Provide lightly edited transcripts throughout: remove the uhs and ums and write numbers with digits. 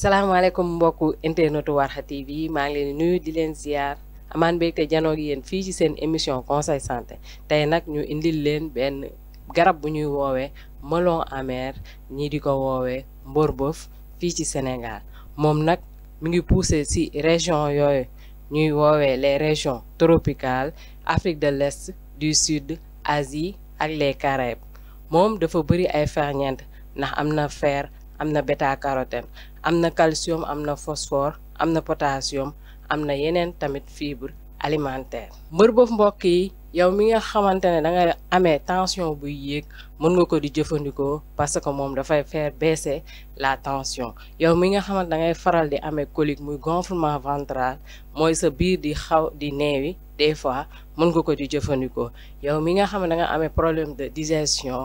salaamaaleykum mbokku internetu Warkha TV maa ngi leen di nuyu di leen ziar amaan mbégte janoo gi yéen fii ci seen émission conseil santé tey nag ñu indil leen benn garab bu ñuy woowee melon amer ñii di ko woowee mborbëf fii ci Sénégal moom nag mi ngi poussé ci région yooyu ñuy woowee les régions tropicales Afrique de l'Est du Sud Asie ak les Caraïbes moom dafa bëri ay ferñeent ndax am na fer am na bêta carotène am na calcium am na phosphore am na potassium am na yeneen tamit fibre alimentaire mbërbëf mbokk yi yow mi nga xamante ne da nga amee tension buy yéeg mën nga ko di jëfandikoo parce que moom dafay faire baisser la tension yow mi nga xamante da ngay faral di amee colique muy gonflement ventral mooy sa biir di xaw di neewi des fois mën nga ko di jëfandikoo yow mi nga xam ne da nga amee problème de digestion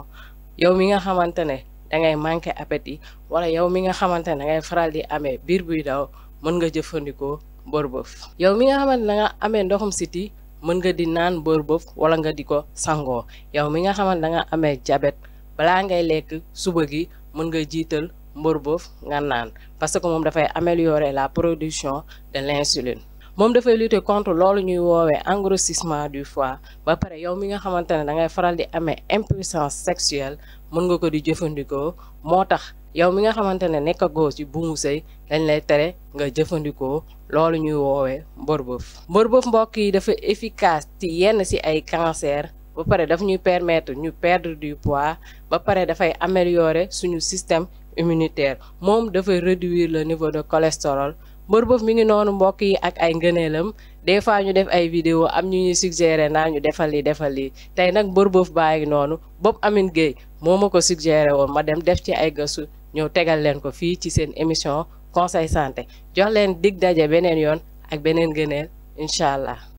yow mi nga xamante ne da ngay manqué appétit wala yow mi nga xamante ne da ngay faral di amee biir buy daw mën nga jëfandikoo mborbëf yow mi nga xamante ne da nga amee ndoxum siti mën nga di naan mborbëf wala nga di ko sangoo yow mi nga xamante da nga amee diabète balaa ngay lekk suba gi mën nga jiital mborbëf nga naan parce que moom dafay améliorer la production de l'insuline moom dafay lutter contre loolu ñuy woowee engrossissement du foie ba pare yow mi nga xamante ne da ngay faral di amee impuissance sexuelle mën nga ko di jëfandikoo moo tax yow mi nga xamante ne nekkagoo ci buumu sëy dañ lay tere nga jëfandikoo loolu ñuy woowee mborbëf mbokk yi dafa efficace ci yenn ci ay cancer ba pare daf ñuy permettre ñu perdre du poids ba pare dafay améliorer suñu système immunitaire moom dafay réduire le niveau de cholestérol mborbëf mi ngi noonu mbokk yi ak ay ngëneelam des fois ñu def ay vidéo am ñu ñuy suggéré naa ñu defal lii tey nag mborbëf baa ngi noonu Bob Amine Gueye moo ma ko suggéré woon ma dem def ci ay gëstu ñëw tegal leen ko fii ci seen émission conseil santé jox leen dig daje beneen yoon ak beneen ngëneel incha allah.